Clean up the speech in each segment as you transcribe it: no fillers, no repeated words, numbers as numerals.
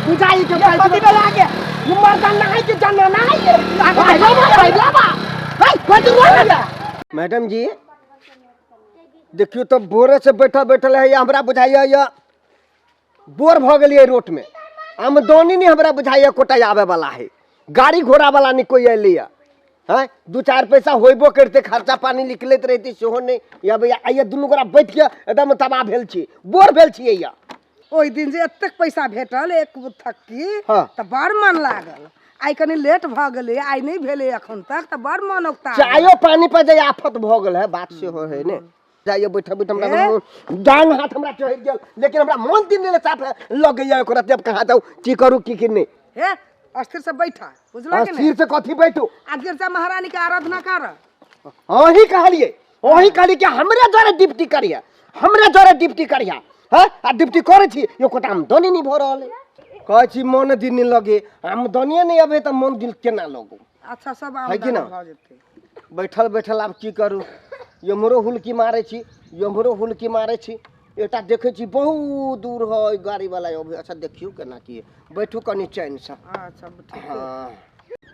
बुझाई के पति पे लागे ये मर्दाना है कि जनाना है ये मैडम जी देखियो तो भोरे से बैठल बैठल है हमरा बुझाइया ये बोर भऽ गेलियै रोडमे आमदनी नहि हमरा बुझाइया कोटा आबै वाला है गाड़ी घोड़ा वाला नहि कोइ अयलैया हँ दू चारि पैसा होइबो करितै खर्चा पानी निकलैत रहितै सेहो नहि या भैया आइए दुनू गोरा बैठ के एकदम तबाह भेल छी बोर भेल छियै या ओहि दिन जे एतेक पैसा भेटल एक थक्की तऽ बड़ मन लागल। आइ कनि लेट भऽ गेलै, आइ नहि भेलै एखन तक, तऽ बड़ मन औगता। चायो पानी पर जे आफत भऽ गेल है, बात सेहो है ने। जाइए बैठे बैठे हमरा ए? डांग हाथ हमरा चढ़ि गेल, लेकिन हमरा मन दिन नहि साफ लगैया ओकरा। जब कहाँ जाउ, की करू, की की नहि। हे, अस्थिर से बैठा, बुझला कि नहि? अस्थिर से कथी बैठू? आ गिरजा महारानी के आराधना कर। अहीं कहलिए, अहीं कहलिए कि हमरे जरे ड्यूटी करिया, हमरे जरे ड्यूटी करिया। हाँ, आ ड्यूटी करै छी, एकोटा आमदनी नहि भऽ रहल है। कहै छी मन दिन नहि लगे, आमदनिए नहि अबै तऽ मन दिल केना लगू? अच्छा, सब है कि आमदनी ना? भऽ जेतै। बैठल बैठल आब की करू? एम्हरो हुलकी मारै छी, एम्हरो हुलकी मारै छी। एकटा देखै छी बहुत दूर है गाड़ी वाला अबै। अच्छा, देखियौ केना की है। बैठू कनि चैनसँ। अच्छा, ठीक। हँ।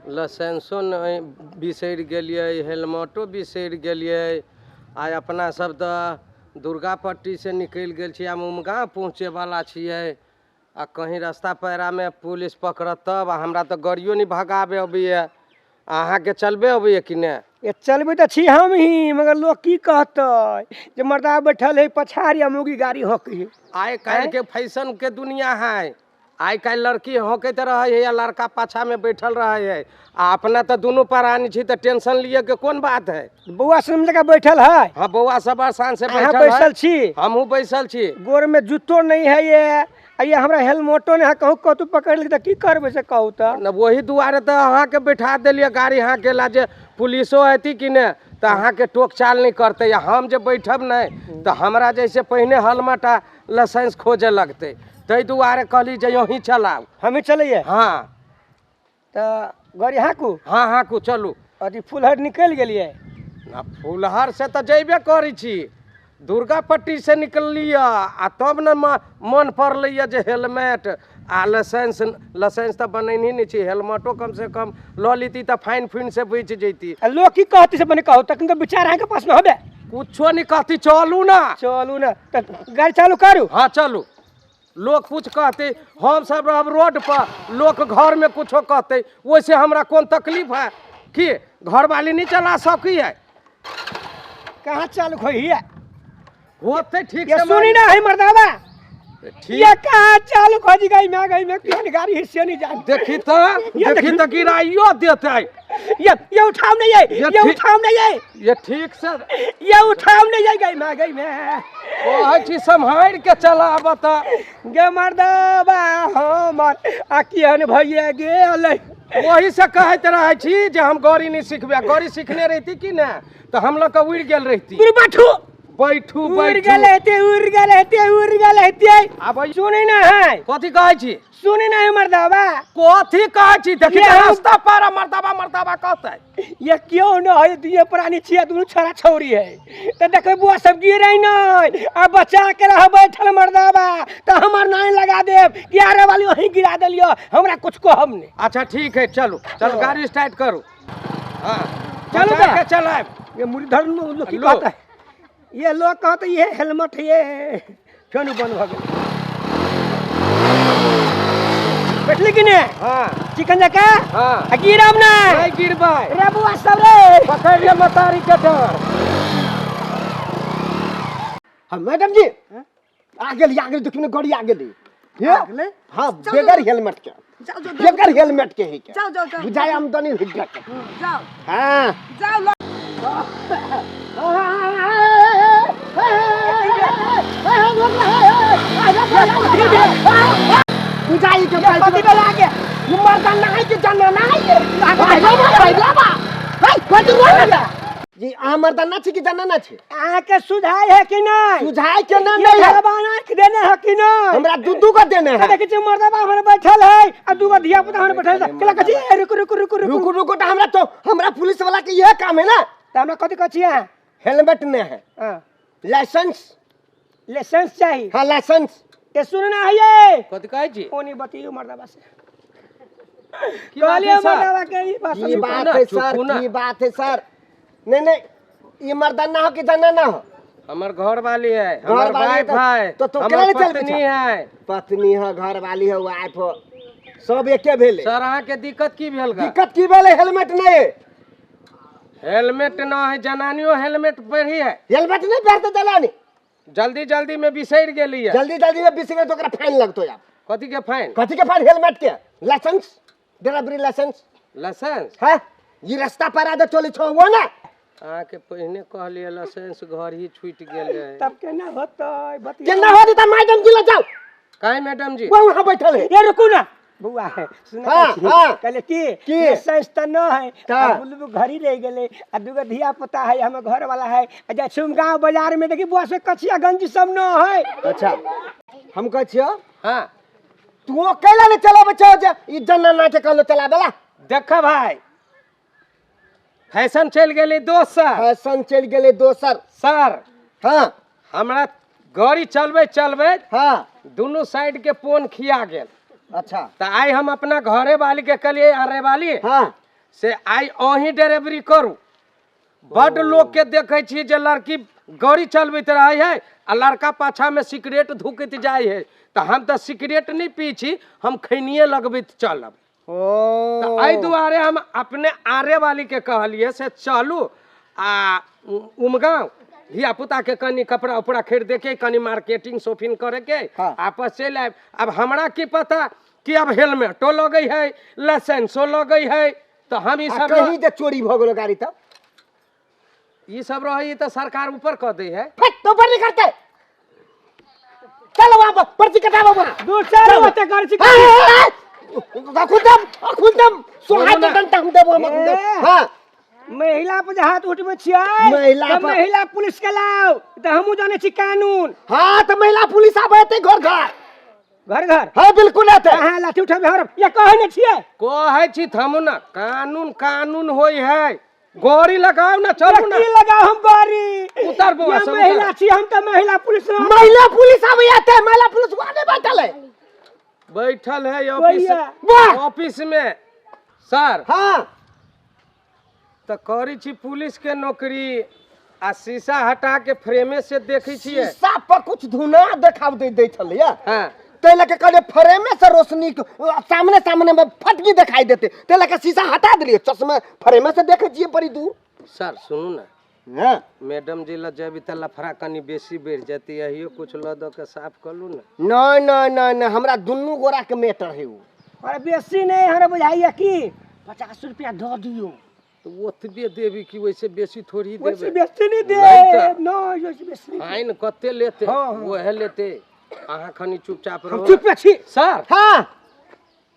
लाइसेंसो नहि बिसरि गेलियै, हेलमेटो बिसरि गेलियै। आइ अपना सब तऽ दुर्गा पट्टीसँ निकलि गेल छियै, आब उमगाँव पहुँचैवला छियै आ कहीं रास्ता पेरामे पुलिस पकड़त तब। आ हमरा तऽ गाड़ियो नहि भगाबे अबैए। अहाँके चलबे अबैए कि नहि? ये चलबै तऽ छी हमही, मगर लोक की कहतै जे मर्दा बैठल है पछाड़ी आ मौगी गाड़ी हौकै है। आइ काल्हिके फैशनके दुनिया है। आइ काल्हि लड़की हौकैत रहै है आ लड़का पाछामे बैठल रहै है। आ अपना तऽ दुनू प्राणी छी, तऽ टेंशन लिअ के कोन बात है? बौआ सब जगह बैठल है। हाँ, बौआ सब आसान से अहाँ बैठल है। बैसल छी? हमहूँ बैसल छी। गोर में जूतो नहीं है ये, आ ये हमरा हेलमेटो नहीं है। कहूँ कतहु पकड़ लेलकै तऽ की करबै से कहू तऽ? न, वही दुआरे तऽ अहाँके बैठा देलियै गाड़ी हाँके ला, जे पुलिसो अयती कि नहि तऽ अहाँके टोक चाल नहि करतै। आ हम जे बैठब नहि तऽ हमरा जैसे पहिने हेलमेट आ लाइसेंस खोजे लगतै, ताहि दुआरे कहली जे अहीं चलाउ। हमी चलैए? हाँ। तऽ गाड़ी हाँकू? हाँ, हाँकू, चलू। अथी फुलहर निकलि गेलियै? ना, फुलहर से तऽ जयबे करै छी, दुर्गा पट्टी से निकललियै आ तब ने मन पड़लैए जे हेलमेट आ लाइसेंस। लाइसेंस तऽ बनैनही नहि छी, हेलमेटो कम से कम लऽ लेती तऽ फाइन फुइन से बचि जैती। आ लोक की कहती से मने कहू, तखन तऽ विचार अहाँके पासमे होबे। कुछो नहि कहती, चलू ना। चलू ने तऽ गाड़ी चालू करू। हाँ, चलू। लोक कुछ कहते, हम सब रहब रोड पर, लोक घर में कुछो कहते, ओहिसे हमरा कोन तकलीफ है? कि घरवाली नहीं चला सकी है? कहाँ चालू होई है? होते ठीक ये से। सुनी ना है मर्दावा। ठीक। ये कहाँ चालू खोजी गई मैं गई मैं क्यों नहीं गाड़ी हिस्से नहीं जान। देखी तो ये देखी तो गिराइयो देते। ये उठाव नहीं है। ये ये ठीक- उठाव नहीं है। ये ठीक से। ये उठाव नहीं है, गई मैं गई मैं। कहै छी सम्हारि के चलाब तऽ। गे मर्दावा हमर आ किहन भैया गेल। वही से कहैत रहै छी जे हम गाड़ी नहीं सिखबै। गाड़ी सिखने रहिती कि ने तऽ हम लऽ कऽ उड़ि गेल रहिती। उड़ बैठू। बैठू। उड़ बैठू। गेल हेते, उड़ गेल हेते, उड़ गेल हेते। आब सुनी ना है। कथी कहै छी? सुनी ना है मर्दावा। कथी कहै छी? देखी ये तऽ हम- रास्ता पर मर्दाबा मर्दाबा कहतै। ये क्यों न है, दुए प्राणी छियै, दुनू छड़ा छौरी है, तऽ देखै बुआ सब गिरे नहीं आ बचा के रह बैठल मर्दाबा, तऽ हमर नाम लगा देब कि आरे वाली वहीं गिरा देलियो, हमरा कुछ कहब नहीं। अच्छा, ठीक है, चलू चलू, गाड़ी स्टार्ट करू। हाँ, चलू बचा तऽ। के चलायब। ये मुरधर लोग की लो। कहता है, ये लोग कहते ये हेलमेट ये फेन बंद भऽ गेल। बैठली कि ने? हाँ। चिकन जका। हाँ। आ गिरब नहीं? नहीं गिरबै। रे बुआ सब रे। पकड़ ले मतारी के डर। हाँ मैडम जी, आ गेली, आ गेली, देखियौ ने गाड़ी आ गेली। ये? आ गेलै? हाँ। चलू। बगैर हेलमेट के। जाओ जाओ। बगैर हेलमेट के है के। जाओ जाओ जाओ। बुझाय आमदनी हो के। जाओ। हाँ। जाओ लो। बुझाई के पति पे लागे, ये मर्दाना है कि जनाना है ये? जी, अहाँ मर्दाना छी कि जनाना छी? अहाँके सुझाय है कि नहीं? सुझाय के ना ये नहीं है। भगवान आँख देने है कि नहीं? हमरा दू दू को देने है। देखै छी मर्दाबा हमर बैठल है आ दूगो धिया पुता हमर बैठल है। केला कहै छी, ए, रुकू रुकू रुकू रुकू। रुकू रुकू, तऽ हमरा तो हमरा पुलिस वाला के इहे काम है ना। त हमरा कथि कहै छी अहाँ? हेलमेट नहीं है। हाँ। लाइसेंस। लाइसेंस चाही। हाँ लाइसेंस। ये सुनना है ये। कथि कहै छी? ओनी बतियो मर्दबा से। की बात कहलिए है सर? मर्दबा के ई बात की बात है सर? की बात है सर? नहीं नहीं ये मर्दाना हो कि जनाना हो? हमर घर वाली है, हमर घर वाली वाइफ है। तो हमर केना चलबै पत्नी छौ? है। पत्नी है, घर वाली है, वाइफ हो, सब एके भेलै। सर अहाँ के दिक्कत की भेल गा? दिक्कत की भेलै? हेलमेट नहीं है। हेलमेट न है, जनानियो हेलमेट पहिरी है। हेलमेट नहीं पहिरते जनानी। जल्दी जल्दी में बिसरि गेली है। जल्दी जल्दी में बिसरि गेल तो ओकरा फाइन लगतो यार। कथी के फाइन? कथी के फाइन? हेलमेट के। लाइसेंस, ड्राइवरी लाइसेंस। लाइसेंस? हाँ, ये रास्ता पर आ चले छो वो ना। अहाँ के पहिने कहलिए लाइसेंस घर ही छूट गेलै। तब केना होतै बतिया? केना होतै? त मैडम जी लग जाओ। काहे मैडम जी? वो वहाँ बैठल है। ये रुकू ना बउआ है, सुना। हाँ, हाँ। कहले की की? लाइसेंस त न है, का? आ बुलबु घरी रह गेलै आ दूगो धिया पुता है, हमर घर वाला है, आ जाइ छी गाँव बाजार में देखी बुआ से कचिया गंजी सब न है। अच्छा हम कहै छियौ। हाँ। तू कैला नहीं चलाबै छौ जे ई जनाना के कहलो चलाबेला? देख भाई फैशन चलि गेलै दोसर। फैशन चलि गेलै दोसर। सर हाँ हमरा गाड़ी चलबै चलबै हाँ दुनू साइड के पोन खिया गेल। अच्छा। तऽ आइ हम अपना घरे वाली के कहलिए अरे वाली हाँ से आइ अहीं डिलीवरी करू। बड लोग के देखै छी जे लड़की गाड़ी चलबैत रहै है आ लड़का पाछा में सिगरेट धुकैत जाइ है, तऽ हम तऽ सिगरेट नहि पी छी, हम खैनिये लगबैत चलब। ओ एहि दुआरे हम अपने आरे वाली के कहलिए से चलू आ उमगाँव धिया पुता के कनी कपड़ा उपड़ा खरीदे के, कनी मार्केटिंग शॉपिंग करे के। हाँ। आपस चलि आयब। अब हमरा की पता कि अब हेलमेटो लगै है, लाइसेंसो लगै है, तऽ हम ई आ सब कहीं जे चोरी भऽ गेलो गाड़ी तब ई सब रहै तऽ सरकार ऊपर कऽ दै है। फट तो ऊपर नहीं करते। चलो वहाँ पर पर्ची कटाबो वहाँ। दूर चलू ओते करै छी। अखुन दम अखुन दम सोहा के डंडा हम देबो हम अखुन देबो। हाँ महिला पर जे हाथ उठबै छियै महिला तऽ पर- महिला पुलिस के लाउ, तऽ हमहूँ जानै छी कानून। हाँ तो महिला पुलिस आबै हेतै घर घर। घर घर? हाँ बिल्कुल हेतै। अहाँ लाठी उठेबै हमरा या कहै नहि छियै? कहै छी थमू ना, कानून कानून होइ है। गाड़ी लगाउ ना, चलू ना। की लगाउ हम गाड़ी? उतार बौआ, ये सब महिला उतार। छी हम तऽ महिला पुलिस महिला पुलिस आबै हेतै, महिला पुलिस वहाँ नहीं बैठल है। बैठल है ऑफिस वाह। ऑफिस में सर। हाँ तऽ करै छी पुलिस के नौकरी आ शीशा हटा के फ्रेमे से देखै छियै। शीशा पर कुछ धुना देखाव दे दै छलैया। हाँ। तै लऽ के कहलियै फ्रेमे से रोशनी सामने सामने में फटकी देखाई देते, तै लऽ के शीशा हटा देलियै, चश्मा फ्रेमे से देखै छियै बड़ी दूर। सर सुनू ना। हाँ। मैडम जी लग जेबी तऽ लफड़ा कनी बेसी बढ़ि जेतै, अहियो कुछ लऽ दऽ के साफ कऽ लू ना। नहीं नहीं नहीं नहीं हमरा दुनू गोरा के मैटर है उ। अरे बेसी नहीं हमरा बुझाइया कि 50 रुपया दऽ दियौ। तऽ ओतबे देबी कि वैसे बेसी थोड़ी वैसे देबै? बेसी नहीं नहीं देब। नहीं वैसे बेसी नहीं। फाइन कते लेते? हाँ, हाँ। वएह लेते। अहाँ खनी चुपचाप हम रहू। चुप छी। सर हाँ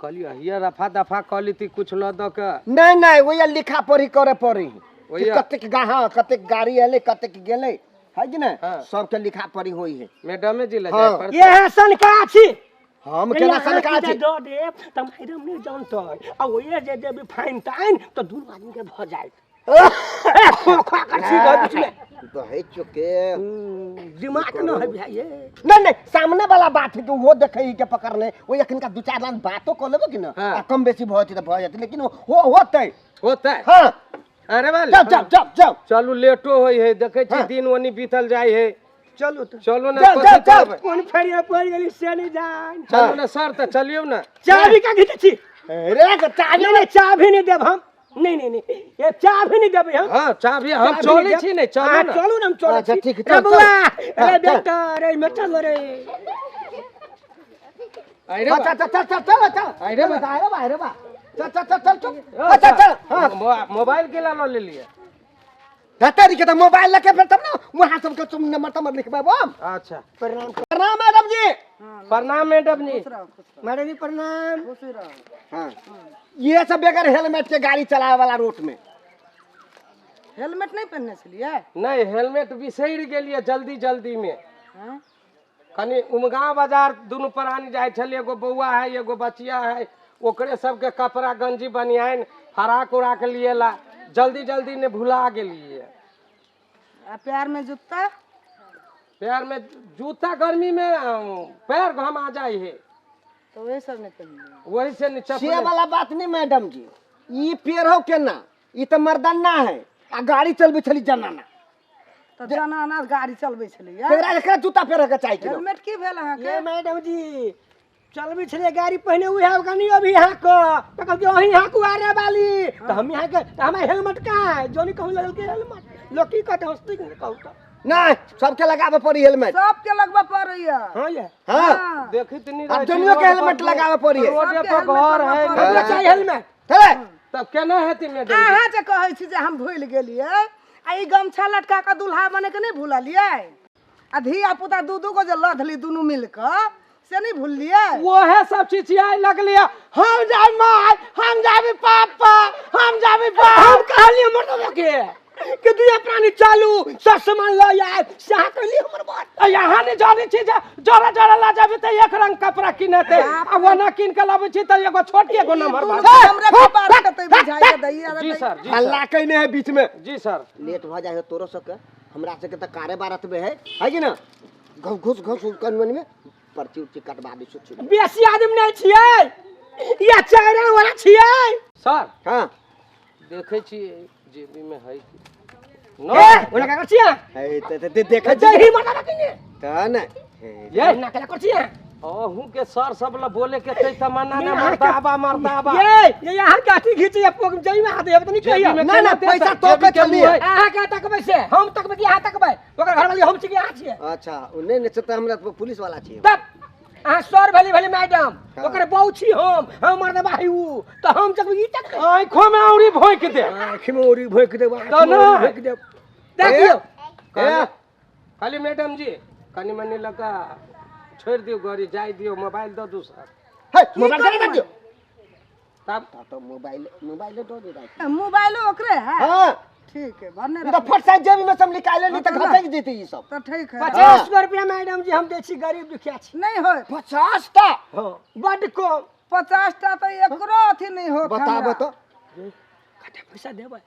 कहलियै हिया रफा दफा कऽ लेती कुछ लऽ दऽ के। नहीं नहीं वही लिखा पढ़ी करे पड़ी कि ओहिया। कतेक हाँ कतेक गाड़ी एलै कतेक गेलै है कि नहीं? हाँ। सबके लिखा पढ़ी होई है। मैडमे जी लग हाँ। जाय पड़तै। ये सनका छी। हम केना सनका छी? दऽ देब तऽ मैडम नहि जानतै आ ओहे जे देबी फाइन ताइन तऽ दुनू आदमी के भऽ जायत। खो खो कर छी घर बीच में। दहे चुके दिमाग न है भैया ये। नहीं नहीं सामने वाला बात है कि वो देखे के पकड़ने वो अखन का दू चार लाइन बातो कऽ लेबै कि ना। हाँ। आ कम बेसी भऽ जेतै तऽ भऽ जेतै, लेकिन वो होतै होतै। हाँ। अरे वाले। जाओ जाओ जाओ जाओ। चलू लेटो होइ है, देखै छी हाँ। दिन ओनी बीतल जाइ है। चलू तऽ। चलू ना, जाओ, कथी जाओ, जाओ। करबै? कोन फेरिया पड़ि गेली से नहि जान। चलू ना सर तऽ चलियौ ना। चाबी का घिचै छी? रे के चाबी नहीं नहीं चाबी नहीं देब हम। नहीं नहीं नहीं ये चाबी नहीं देबै हम। हाँ चाबी हम चाबी चलै नहीं छी देब। नहीं, चलू हाँ, ना। चलू ना, हम चलै अच्छा, छी। ठीक, रे चल, बउआ, चल। रे हाँ, चल। बेटा, रे चल रे। अरे बा। चल चल चल चल चल चल। अरे बा। अरे बा, अरे बा। चल चल चल चल चल। अच्छा चल। हाँ। मोबाइल के ला लेलिए? धतरी के तो मोबाइल लके फिर तब ना वहाँ सबके तुम नंबर तंबर लिखबेबो हम। अच्छा। प्रणाम। प्रणाम मैडम जी। प्रणाम मैडम जी। मैडम जी प्रणाम। हाँ। ये सब बगैर हेलमेट के गाड़ी चलावे वाला रोड में। हेलमेट नहीं पहनने छलियै? नहीं हेलमेट बिसरि गेलियै जल्दी जल्दी में। हाँ? कनी उमगाँव बाजार दुनू प्राणी जाइ छलियै, एगो बौआ है एगो बचिया है, ओकरे सबके कपड़ा गंजी बनियाइन फराक उराक लिएला जल्दी जल्दी ने भुला गेलियै। आ पैर में जूता? पैर में जूता गर्मी में पैर घमा जाइ है। तो वही सब नहीं पहनलियै। वही से नहीं से चप्पल। वाला बात नहीं मैडम जी, ई पेड़ हो केना, ई तऽ मर्दाना है आ गाड़ी चलबै छली जनाना। तऽ जनाना गाड़ी चलबै छलैया। एकरा एकरा जूता पहिरऽ के चाही कि नहि? हेलमेट की भेल अहाँके? ये मैडम जी चलबै छलियै गाड़ी पहिने उएह कनी अभी यहाँ के तऽ कहलकै अहीं यहाँ कुआरे वाली, तऽ हम यहाँ के तऽ हमरा हेलमेट कहाँ है? जोनी कहूँ लगल के हेलमेट लोग की कहते हंसते की कहू तऽ। नहीं, सबके लगाबे पड़ी हेलमेट। सबके लगबे पड़ैया। हाँ ये। हाँ। देखैत नहीं अब रहै छी, दुनियो के रोड हेलमेट पर लगाबे पड़ी है। रोडे सबके पर हेलमेट घर लगबे है। पड़ैया। हमरा चाही हेलमेट। चले। तब केना हेतै मैडम जी? अहाँ जे कहै छी जे हम भूलि गेलियै, आ ई गमछा लटका कऽ दुल्हा बने के नहि भूललियै? आ धिया पुता दू दू गो जे लधली दुनू मिल कऽ, से नहि भूललियै? ओहे सब चिचियाए लगलियै, हम जाय माय, हम जाबी पापा, हम जाबी बाप। हम कहलियै मर्दवा के कि दुए प्राणी चालू सब सामान लऽ आयब, से अहाँ कहलियै हमर बात। आ यहाँ नहीं जानै छी जे जरा जरा ला जाबी तऽ एक रंग कपड़ा किनतै, आ ओना कीन के लाबै छी तऽ एगो छोट के एगो नम्बर दुनू भऽ के हमरे कपार कतै बुझाइए दैया। जी सर, जी हल्ला सर। कैने है बीच में। जी सर। लेट भऽ जाइ है तोरो सबके, हमरा सबके तऽ कारे बारत में है, है कि ना? घुस घुस घुस कनमनी में पर्ची उर्ची कटवा दै छी। बेसी आदमी नहि छियै, या चारि वाला छियै। सर। हाँ। देखै छी जेबी में है कि ए, ओना का करै छियै? है तऽ देखै छी। जही मर्दवा किने। तऽ ने। ये ना केला करै छियै? अहूँ के सर सब ला बोले के छै तऽ मना ना नहीं, मर्दाबा मर्दाबा। ये यहाँ के अथी घीचे या पोक जई में हाथ देब त नहीं जेबी कहिया। में ना, केना ना, देतै? पैसा तो जेबी के के चलिए। मुँह है। अहाँ के तकबै से हम तकबै कि अहाँ तकबै? ओकर घरवाली हम छी कि अहाँ छियै? अच्छा, ओ नहि नहि तऽ हमरा पुलिस वाला छियै। तब अहाँ सर भेली भेली मैडम, हाँ। ओकर बहू छी हम, हम मर्दबा ही उ, तऽ हम तकबै ई तकबै। आँखो में औरी भोंकि दे। आँखि में औरी भोंकि देब, आँखि तऽ में औरी ना। भोंकि देब। देखियौ। ए, खाली मैडम जी कनी मनी लगा छोड़ि दियौ, गाड़ी जाय दियौ, मोबाइल दऽ दू सर। हे, मोबाइल केना दऽ दियौ? तब तऽ मोबाइल मोबाइल दऽ दे दाइ। मोबाइलो ओकरे है? हाँ। ठीक है, भरने ई तऽ रखबै। फट साइड जेबी में सब निकालि लेली तऽ हाँ, तऽ घसकि जेतै ई सब। तऽ ठीक है। 50 गो रुपया मैडम जी हम दै छी, गरीब दुखिया छी। नहीं होय। 50 टा? हाँ, बड्ड कम। 50 टा तऽ एकरो अथी नहीं होत बताबऽ हमरा। तऽ। कते पैसा देबै?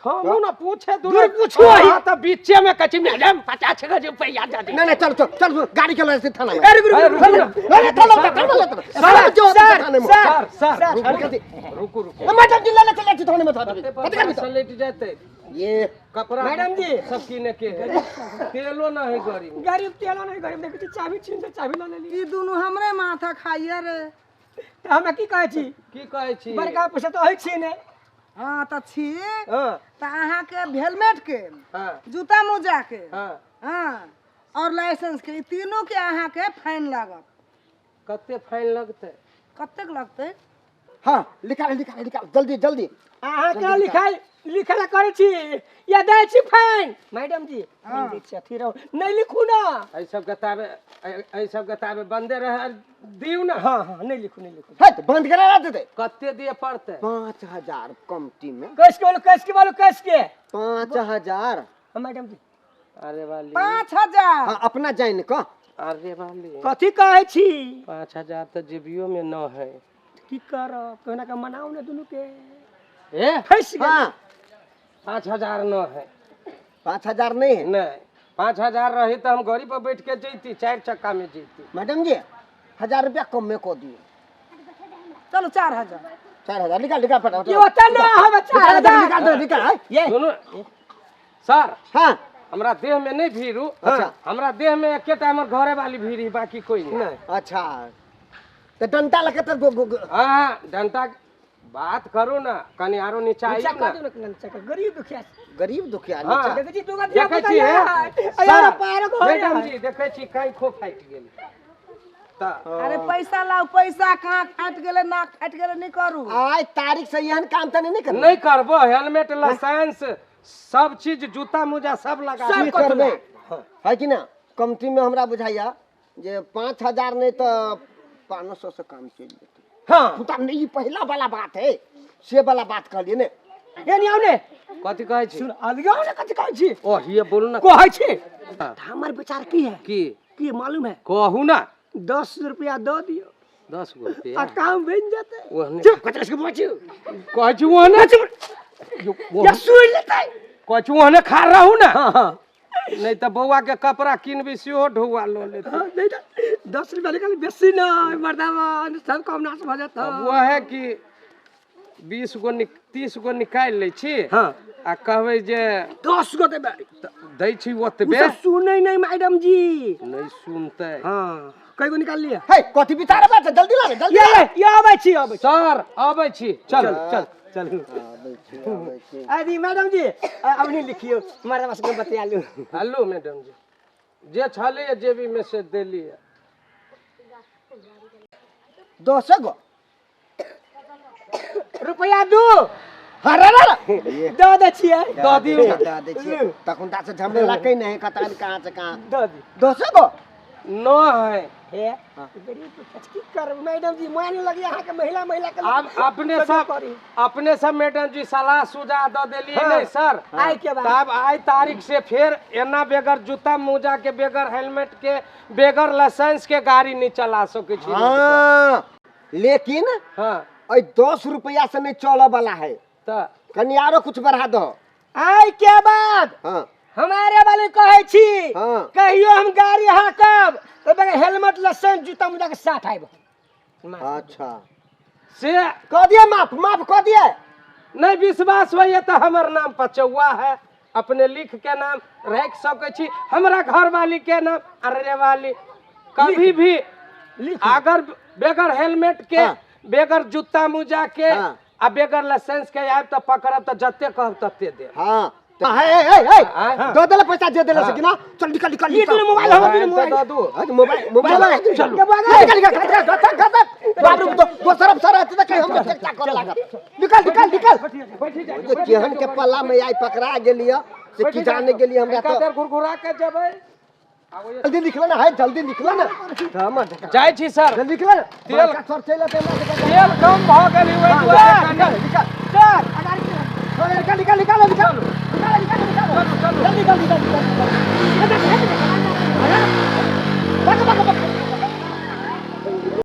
हमहूँ ना पूछे दूर दूर पूछू अही। हाँ, तऽ बीचे में कहै छी मैडम 50 गो रुपया दऽ दे। नहीं नहीं, चल चल चल, गाड़ी के लए थाना में। अरे रुक, रुक, रुक, अरे, रुक, रुक, नहीं नहीं, चलो चलो चलो सर, चलो जो सर, थाने में। सर, सर, सर, सर, रुकू, रुकू, रुकू। मैडम जी ले ले चले थाने में थाने में। कते कते करबी पैसा तो? लेट जेतै? ये कपड़ा मैडम जी। सब किने के है, तेलो ना है गरीब। गरीब तेलो नहीं, गरीब देखै छी चाबी छीन से चाबी लऽ लेली। ई दुनू हमरे माथा खाइए रे। तऽ हमरा की कहै छी? की कहै छी? बड़का पैसा तऽ अही छी ने। हाँ तऽ छी। हाँ। तऽ अहाँके हेलमेट के, हाँ। जूता मोजा के, हाँ। हाँ, और लाइसेंस के, ई तीनों के अहाँके फाइन लागत। कते फाइन लगतै? कतेक लगतै? हाँ, निकाल निकाल निकाल जल्दी जल्दी। अहाँ के लिखाइ लिखै ला करै छी या दै छी फाइन? मैडम जी फाइन दै छी, अथी रहू नहीं लिखू ना। एहि सब गताबे, एहि सब गताबे बंदे रहे दियौ ना। हाँ हाँ, नहीं लिखू नहीं लिखू। हे, बंद करा ना देते। कते दिए पड़तै? 5000 कमती में। कस के बोलू, कस के बोलू, कस के? 5000। हाँ, मैडम जी। अरे वाली। 5000। हाँ, अपना जान क। अरे वाली। कथी कहै छी? 5000 तऽ जेबियो में न है। की करब, कहना के मनाउ ने दुनू के। ए? फंसि गेल। हाँ। 5000 न है। 5000 नहीं है? नहीं, 5000 रही तो हम गाड़ी पर बैठ के जैती, 4 चक्का में जैती। मैडम जी 1000 रुपया कम में को दियो। चलो 4000। 4000 निकाल निकाल फटाफट। ये होता ना, हम 4000। निकाल दो, निकाल, हाँ। ये। सुनो सर। हाँ। हमरा देह में नहीं भीड़ू। अच्छा। हमरा देह में एकेटा हमर घरे वाली भीड़ है, बाकी कोई नहीं। नहीं। अच्छा, तो डंडा लगे तो गो, गो, गो। हाँ, डंडा बात करू ना, कनी आरो नीचा नीचा आइयो ना। कर दो ना, नीचा कर। गरीब दुखिया छी। गरीब दुखिया, हाँ। नीचा। देखै छी, दूगो धिया देखै पुता छी, ये हे? है। सर, अरे, पारो घर मैडम है। जी, देखै छी, काई खो फाटि गेल। तऽ अरे पैसा लाउ, पैसा कहाँ फाटि गेलै, नाक फाटि गेलै, नहि करू। आइ तारीख से एहन काम तऽ नहि करबै। नहि करबो, हेलमेट, लाइसेंस, सब चीज, जूता मोजा सब लगा की देबै। करबै? है कि ना? कमती में हमरा बुझाइया जे 5000 नहीं तऽ 500 से काम चलि जेतै। हाँ। तो नहीं, ई पहिला वाला बात है, से वाला बात कहलिए ने। ए, नहीं आउ ने। कथी कहै छी? सुन, अलगे आउ ने, कथी कहै छी? ओ, हिये बोलू ना। कहै छी। हाँ। तऽ हमर विचार की है? की? की मालूम है? कहू ना। 10 रुपया दऽ दियौ। 10 गो रुपया? आ काम बनि जेतै। ओहने। चुप, कचरा के बचू। कहै छी ओहने। चुप। या सुन लेतै। कछु ओहने खा रहू ना। हाँ हाँ। नहीं तो बौआ के कपड़ा किनबी सेहो ढौआ लऽ लेतै। हाँ, नहीं तो 10 रुपया निकाल बेसी ना मर्दावा सब काम नाश भऽ जाता। अब वह कि 20 गो 30 गो निकालि लै छी। हाँ। आ कहबै जे 10 गो देबै। दै छी ओतबे। ओ सब सुनै नहीं मैडम जी। नहीं सुनतै। हाँ कई गो निकाल लिया? हे कथी विचार बा, जल्दी ला जल्दी। ये ये आबै छी आबै सर, आबै छी। चल चल चल अरे मैडम जी अब नहीं लिखियो मर्दावा सबके बतिया लू। हेलो मैडम जी, जे छलै जेबी में से देलियै। 10 गो रुपया दू। अरे दऽ दै छियै। दऽ दियौ। दऽ दै छियै। तखुनता से झमेला कै नहीं कता कहाँ से कहाँ। दऽ दी। 10 गो न है। हे गरीब की कर मैडम जी, माने लगी अहाँ के महिला महिला के। अब अपने सब अपने सब मैडम जी सलाह सुझाव दऽ देलियै। हाँ। नहीं सर, आइ के बाद तब आइ तारीख से फेर एना बेगर जूता मोजा के, बेगर हेलमेट के, बेगर लाइसेंस के गाड़ी नहीं चला सकै छी। हाँ लेकिन हाँ अइ 10 रुपया से नहीं चले वाला है, तऽ कनी आरो कुछ बढ़ा दो। आइ के बाद हाँ हमारे वाले कहै छी। हाँ। कहियो हम गाड़ी हाँकब तऽ बगैर हेलमेट लाइसेंस जूता मोजा के साथ आयब। अच्छा से कह दिए, माफ माफ कह दिए। नहीं विश्वास होइए तऽ हमर नाम पचौआ है, अपने लिख के नाम राखि सकै छी। हमरा घरवाली के नाम अरे वाली कभी भी अगर बेगर हेलमेट के, हाँ। बेगर जूता मोजा के हाँ। आ बेगर लाइसेंस के आयब तऽ पकड़ब तऽ जते कहब तते देब। हाँ हे हे हे हाँ। दऽ देले पैसा जे देले से कि ना। चल निकल निकल। ये दुनू मोबाइल हमर दुनू मोबाइल। दऽ दू। हाँ, मोबाइल मोबाइल चलू। निकल निकल निकल निकल। बाप रे, दोसर अफसर रहतै तऽ कहीं हम चर्चा करऽ लागत। निकल निकल निकल। जे केहन के पल्ला में आइ पकड़ा गेलियै से की जाने गेलियै हमरा एका तऽ। देर घुरघुरा के जेबै। जल्दी निकल ना है, जल्दी निकल ना। जाइ छी सर। जल्दी निकल ना। तेल सर चलि एतै हमरा सबके। तेल कम भऽ गेल ओहि दुआरे कनि। निकल सर निकल निकल निकल निकल निकल निकल जल्दी जल्दी जल्दी।